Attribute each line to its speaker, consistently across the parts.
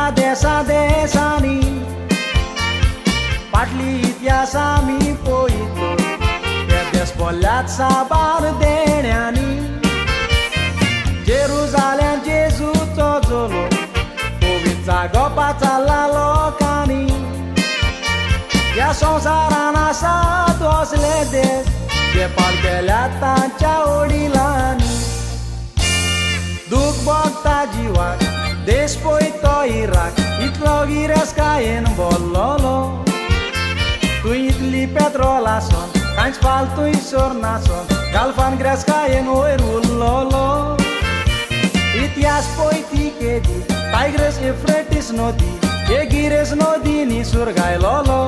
Speaker 1: चलता देसा देसांनी फाटली इतिहास आमी पळयतो हे देस बोल्ल्यात साबार देण्यांनी जेरुजाल्यान जेजूचो जोलो कोवीड जागोवपा चल्ला लोकांनी ह्या संवसारान आसात असले देश जे पाड केल्यात तांच्या वडिलांनी दूख भोगता जिवाक देश पळय तो इराक इतलो गिरेस्तकायेन भरलोलो तूं इतली पेत्रोल आसोन कांयच फालतूय सोर नासोन गाल्फान गिरेस्तकायेन वयर उरलोलो इतिहास पळय ती केदी टायग्रस युफ्रेटीस नदी हे गिरेस नदीनी सुरगायलोलो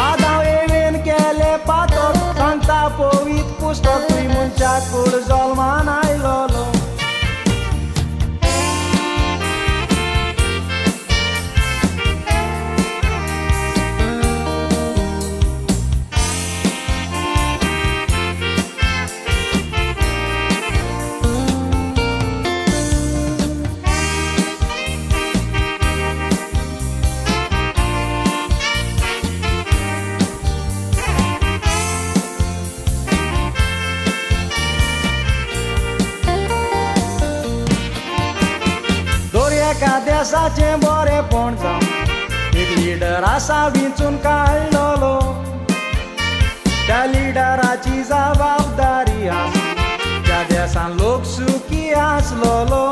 Speaker 1: आदाव एवेन केले पातक सांगता पवित्र पुस्तक तुय मनशाक कूड जल्मान आयलोलो एका देसाचें बरेंपण जावं एक लिडर आसा विंचून काडलोलो त्या लिडराची जबाबदारी आसा त्या देसान लोक सुखी आसलोलो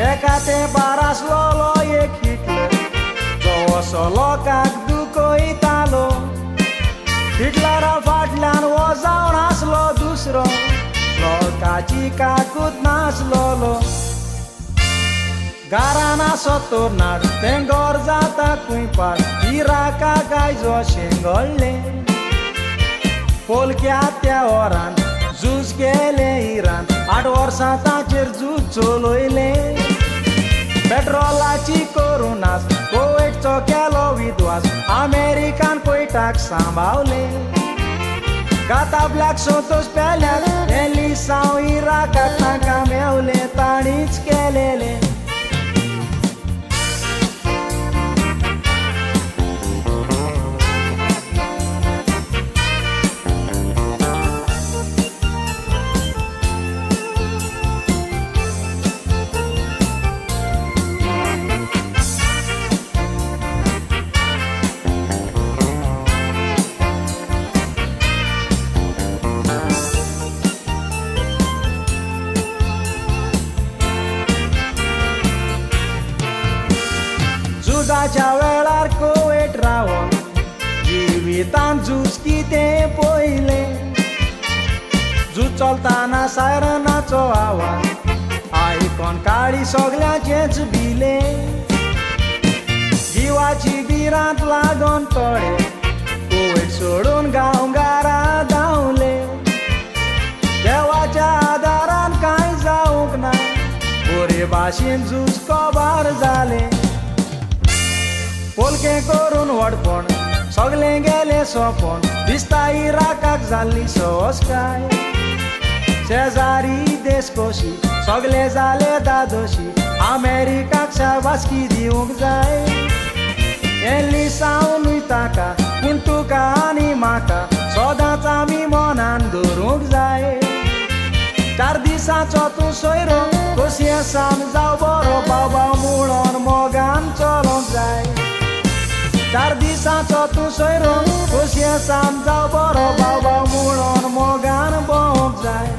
Speaker 1: एका तेंपार आसलोलो एक हिटलर जो असो लोकांक दुखयतालो हिटलरा फाटल्यान हो जावन आसलो दुसरो लोकाची काकूत नासलोलो घरान आसत तर नाड तें घर जाता खंय पाड इराका आयज अशें घडलें पोलक्या त्या वरान झूज केलें इरान 8 वर्सां ताचेर झूज चलयलें पेट्रोलाची करूं नास कुवेटचो केलो विद्वास अमेरिकान कोयटाक सांबावलें गाता ब्लॅक संतोष पेल्याक एलिसांव इराकाक तांकां मेवलें ताणीच केलेलें. झुजाच्या वेळार कुवेट रावन जिवितान झूज कितें पळयलें झूज चलतना सायरनाचो आवाज आयकोन काळी सगळ्यांचेंच भिलें जिवाची भिरांत लागोन थोडे कुवेट सोडून गांवघरा धांवले देवाच्या आदारान कांय जावंक ना बरे भाशेन झूज कबार जालें पोलकें करून व्हडपण सगळें गेलें सोंपण दिसता इराकाक जाल्ली सोंसकाय शेजारी देश कशी सगळे जाले दादोशी अमेरिकाक शाबासकी दिवंक जाय एलिसांवनूय ताका पूण तुका आनी म्हाका सदांच आमी मनान धरूंक जाय 4 दिसांचो तूं सोयरो खोशयेसान जावं बरो बाबा म्हणून मोगान चलोंक जाय 4 दिसांचो तूं सोयरो खोशयेसान जावं बरो बाबा म्हणून मोगान भोंवंक जाय.